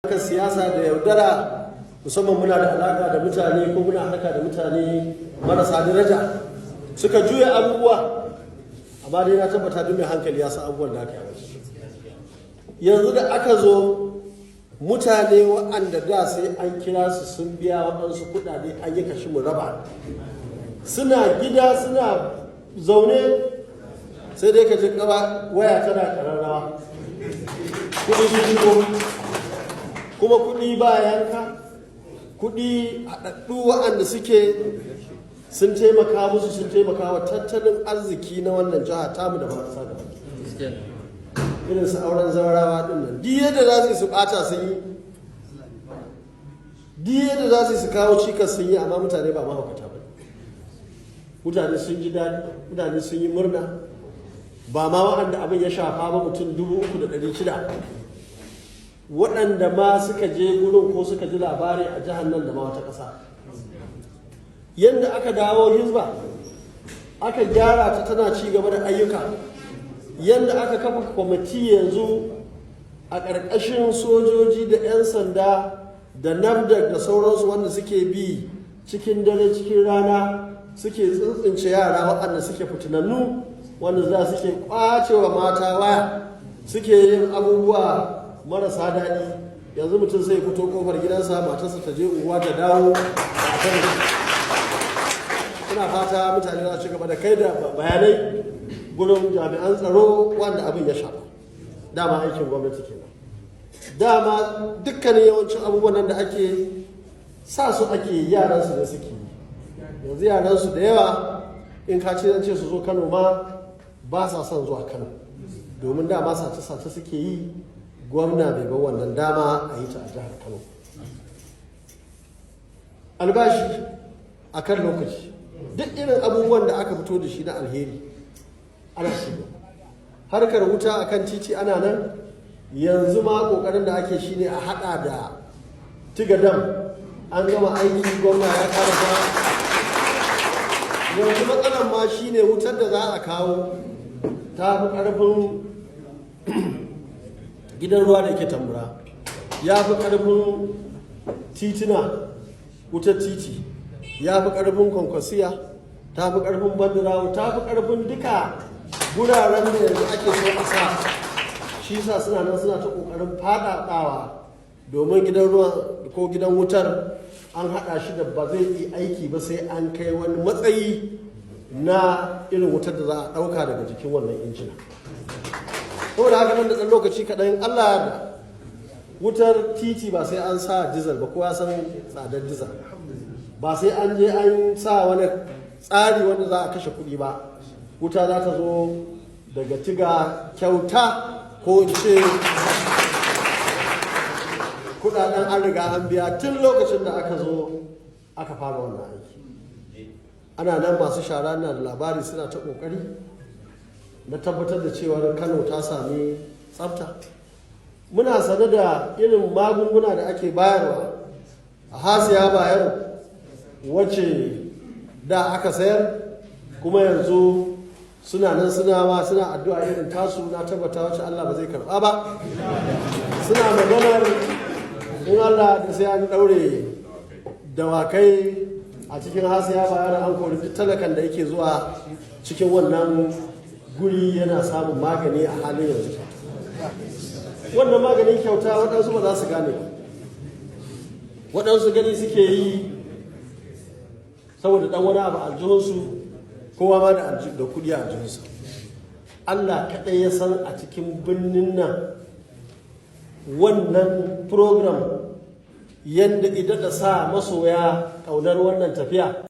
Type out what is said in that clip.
Harkar siyasa da yaudara, musamman muna da alaka da mutane ko muna harka da mutane marasa daraja, suka juya abubuwa. Amma dai na tabbata duk mai hankali ya san abubuwan da aka yi. Yanzu da aka zo, mutane waɗanda da sai an kira su sun biya waɗansu kuɗaɗe, an yi kashi mu raba, suna gida suna zaune, sai dai ka ji waya tana ƙararrawa, kuɗi su shigo, kuma kuɗi ba yanka, kuɗi haɗaɗɗu waɗanda suke sun taimaka musu, sun taimaka wa tattalin arziki na wannan jiha tamu da ma ƙasa gaba. Irin su auren zawarawa ɗin nan, duk yadda za su ɓata sun yi, duk yadda za su kawo cikas sun yi, amma mutane ba mahaukata ba. Mutane sun ji daɗi, mutane sun yi murna. Ba ma waɗanda abin ya shafa ba, mutum 3,600, waɗanda ma suka je gurin ko suka ji labari a jihar nan da ma wata ƙasa. Yadda aka dawo Hizba, aka gyara ta, tana ci gaba da ayyuka, yadda aka kafa kwamiti yanzu a ƙarƙashin sojoji da 'yan sanda da NAFDAC da sauransu, wanda suke bi cikin dare, cikin rana, suke tsintsince yara waɗanda suke fitinannu, wanda za suke kwacewa mata waya, suke yin abubuwa marasa daɗi. Yanzu mutum sai fito kofar gidansa, matarsa ta je unguwa ta dawo a kan. Ina fata mutane za su ci gaba da kai da bayanai gurin jami'an tsaro wanda abin ya shafa. Dama aikin gwamnati kenan. Dama dukkanin yawancin abubuwan nan da ake sa su ake, yaran su ne suke yi. Yanzu yaran su da yawa, in ka ce zan ce su zo Kano ma, ba sa son zuwa Kano, domin dama sace-sace suke yi. Gwamna bai bar wannan dama a yi ta a jihar Kano. Albashi a kan lokaci, duk irin abubuwan da aka fito da shi na alheri ana shiga. Harkar wuta a kan titi ana nan. Yanzu ma kokarin da ake shine a hada da Tiga Dam. An gama aiki, gwamna ya karasa. Yanzu matsalar ma shine wutar da za a kawo ta fi karfin gidan ruwa da ke Tambura, ya fi karfin tituna. Wutar titi ya fi karfin Kwankwasiya, ta fi karfin Bandirawo, ta fi karfin duka guraren da yanzu ake so a sa. Shi sa suna nan suna ta kokarin faɗaɗawa, domin gidan ruwan ko gidan wutar an haɗa shi da ba zai yi aiki ba sai an kai wani matsayi na irin wutar da za a ɗauka daga jikin wannan injina. Saboda haka, nan da ɗan lokaci kaɗan, Allah da wutar titi ba sai an sa dizal ba. Kowa san tsadar dizal. Ba sai an je an sa wani tsari wanda za a kashe kuɗi ba. Wuta za ta zo daga Tiga kyauta, ko in ce kudaden an riga an biya tun lokacin da aka zo aka fara wannan aiki. Ana nan, masu shara na da labari, suna ta kokari na tabbatar da cewar Kano ta sami tsafta. Muna sane da irin magunguna da ake bayarwa a Hasiya Bayero, wacce da aka sayar, kuma yanzu suna nan suna ma suna addu'a irin tasu, na tabbata wacce Allah ba zai karba ba. Suna maganar in Allah da sai an daure dawakai a cikin Hasiya Bayero, an kori duk talakan da yake zuwa cikin wannan guri yana samun magani a halin yanzu. Wannan maganin kyauta, waɗansu ba za su gane ba. Waɗansu gani suke yi saboda ɗan wani abu aljihunsu, kowa ma da kuɗi a aljihunsa. Allah kaɗai ya san a cikin birnin nan wannan program yadda idan da sa masoya ƙaunar wannan tafiya.